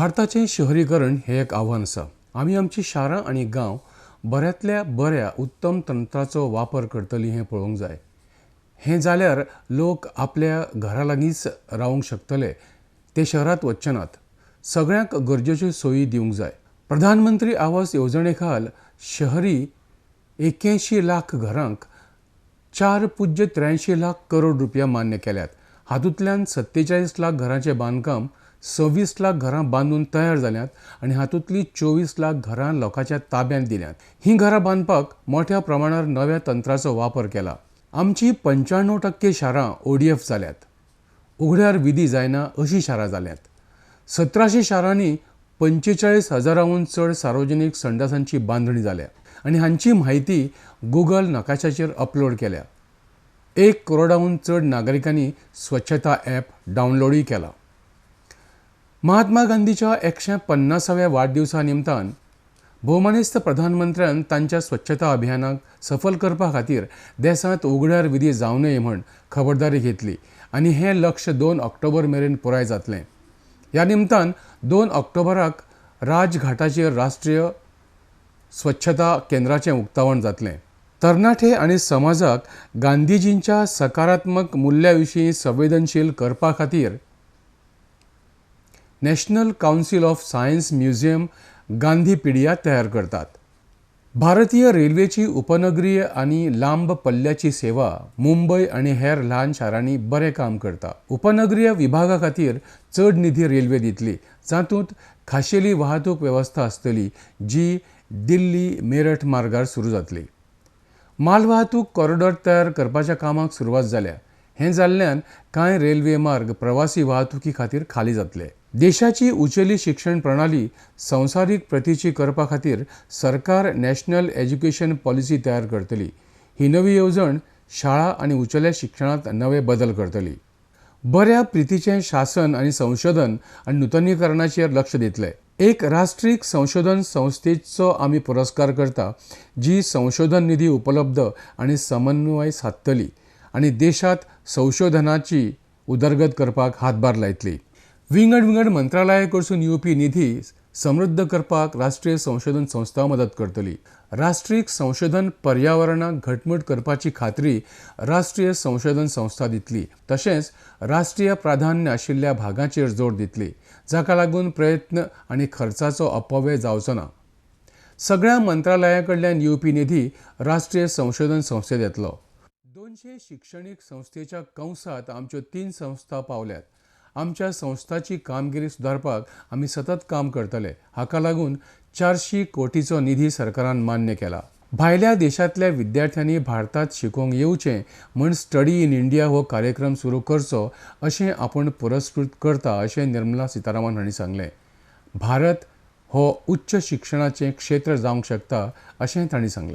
भारताचें शहरीकरण हें एक आव्हान आसा. आमी आमची शारां आनी गांव बऱ्यांतल्या बऱ्या उत्तम तंत्राचो वापर करतली हें पळोवंक जाय. हें जाल्यार लोक आपल्या घरा लागींच रावंक शकतले, ते शहरांत वचचे नात. सगळ्यांक गरजेच्यो सोयी दिवंक जाय. प्रधानमंत्री आवास येवजणे खाल शहरी 81 लाख घरांक 4.83 लाख करोड रुपया मान्य केल्यात. हातूंतल्यान 47 लाख घरांचें बांदकाम, 26 लाख घरां बांदून तयार जाल्यांत आनी हातूंतलीं 24 लाख घरां लोकांच्या ताब्यांत दिल्यांत. हीं घरां बांदपाक मोठ्या प्रमाणार नव्या तंत्राचो वापर केला. आमची 95% शारां ODF जाल्यात. उघड्यार विधी जायना अशीं शारां जाल्यांत. 1700 शारांनी 45,000 चड सार्वजनीक संडासांची बांदणी जाल्या आनी हांची म्हायती गुगल नकाशाचेर अपलोड केल्या. 1 करोडाहून चड नागरिकांनी स्वच्छता ॲप डावनलोडूय केला. महात्मा गांधीच्या 150व्या वाडदिवसा निमतान भोवमानेस्त प्रधानमंत्र्यान तांच्या स्वच्छता अभियानाक सफल करपा खातीर देशांत उघड्यार विधी जावं नये म्हण खबरदारी घेतली आनी हें लक्ष्य 2 ऑक्टोबर मेरेन पुराय जातलें. ह्या निमतान 2 ऑक्टोबराक राजघाटाचेर राष्ट्रीय स्वच्छता केंद्राचें उक्तावण जातलें. तरणाटे आनी समाजाक गांधीजींच्या सकारात्मक मुल्यां विशीं संवेदनशील करपा खातीर National Council of Science Museum Gandhipedia तयार करतात. भारतीय रेल्वेची उपनगरीय आनी लांब पल्ल्याची सेवा मुंबय आनी हेर ल्हान शारांनी बरें काम करता. उपनगरीय विभागा खातीर चड निधी रेल्वे दितली, जातूंत खाशेली वाहतूक वेवस्था आसतली जी दिल्ली मेरठ मार्गार सुरू जातली. मालवाहतूक कॉरिडॉर तयार करपाच्या कामाक सुरवात जाल्या. हें जाल्ल्यान कांय रेल्वे मार्ग प्रवासी वाहतुकी खातीर खाली जातले. देशाची उंचेली शिक्षण प्रणाली संवसारीक प्रतीची करपा खातीर सरकार नॅशनल एज्युकेशन पॉलिसी तयार करतली. ही नवी येवजण शाळा आनी उंचेल्या शिक्षणांत नवे बदल करतली. बऱ्या प्रितीचें शासन आनी संशोधन आनी नुतनीकरणाचेर लक्ष दितले. एक राष्ट्रीक संशोधन संस्थेचो आमी पुरस्कार करता, जी संशोधन निधी उपलब्ध आनी समन्वय सादतली आनी देशांत संशोधनाची उदरगत करपाक हातभार लायतली. विंगड विंगड मंत्रालया कडसून येवपी निधी समृद्ध करपाक राष्ट्रीय संशोधन संस्था मदत करतली. राष्ट्रीय संशोधन पर्यावरणाक घटमूट करपाची खात्री राष्ट्रीय संशोधन संस्था दितली. तशेंच राष्ट्रीय प्राधान्य आशिल्ल्या भागांचेर जोर दितली, जाका लागून प्रयत्न आनी खर्चाचो अपव्यय जावचो ना. सगळ्या मंत्रालया कडल्यान येवपी निधी राष्ट्रीय संशोधन संस्थेत येतलो. 200 शिक्षणीक संस्थेच्या कंसात आमच्यो 3 संस्था पावल्यात. आमच्या संस्थाची कामगिरी सुदारपाक आमी सतत काम करतले. हाका लागून 400 कोटीचो निधी सरकारान मान्य केला. भायल्या देशांतल्या विद्यार्थ्यांनी भारतांत शिकोवंक येवचें म्हूण स्टडी इन इंडिया हो कार्यक्रम सुरू करचो अशें आपूण पुरस्कृत करता अशें निर्मला सीतारामन हांणी सांगलें. भारत हो उच्च शिक्षणाचें क्षेत्र जावंक शकता अशें तांणी सांगलें.